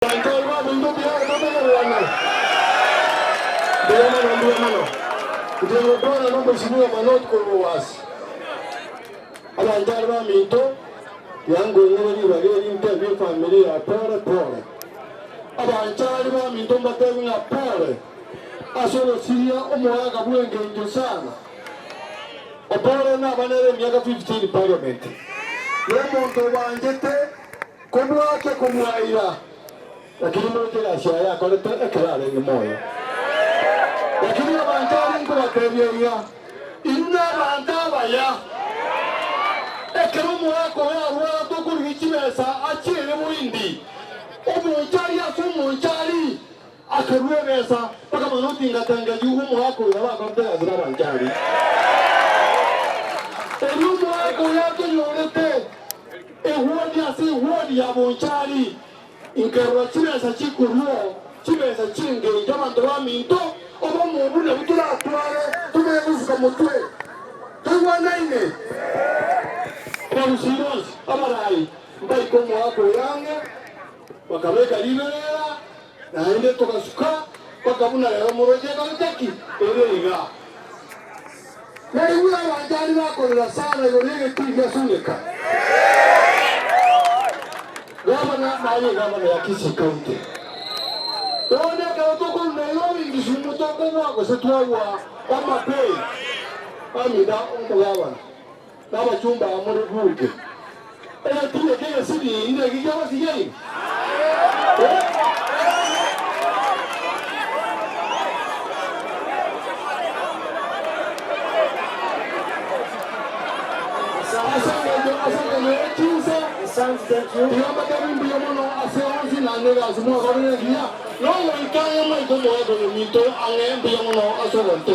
Abanto baminto mbuya totegererane. Mbuya mono, mbuya mono. Inche ngokwana nomosibwa Manoti korwa Owasi. Abanto aria baminto, tiga nkoing'ere ribaga eri ntebie efamiri ya pore pore. Abanto aria baminto mbatebie ng'a pore ase ogosiria omoaka bw'engencho sana. Opore naba nere emiaka 15 parliament. Nomonto obanchete Kobwake kobwaira, lakini moche egasi yaye akorete ekero arenge moyo. Lakini abanto aria nkobatebia iga, inwe nabanto abaya. Ekero omogaka oyo arwarete okorigia chibesa achiere boindi, omonchari ase omonchari akarua ebesa mpaka manoti ngatengeria omogaka oyo nabo akorete egasi nabanchari. Erio omogaka oyo atonyorete. Egwodi ase egwodi ya bonchari, inkarora chibesa chikorua chibesa chi'engencho abanto baminto, obomo obwo nabwo toratware tomenye gosuka motwe toigwanaine. Abarusia bonsi abarai mbaike omoaka oyo ang'e, bakabeka riberera, naende togasuka mpaka buna rero moroche ekorete ki? Ere iga. Naigure abanchani bakorera sana igoro y'egetii gia Suneka. Gavana naye gavana ya Kisii County. Bono ekero tokorwa Nairobi Kisumu tokogwa gose twagwa Homa Bay amina omogavana na abachumba aa more bunge. Egetii eke egesiriiri naki kiabasigeire? Eh? Ase engencho ase engencho ye chinsa, Asante, thank you. tiga mbatebi mbuya mono ase onsi naende egasi mwakorire engiya, nogoika ang'e maiko omogaka oyominto ang'e mbuya mono ase ogontega.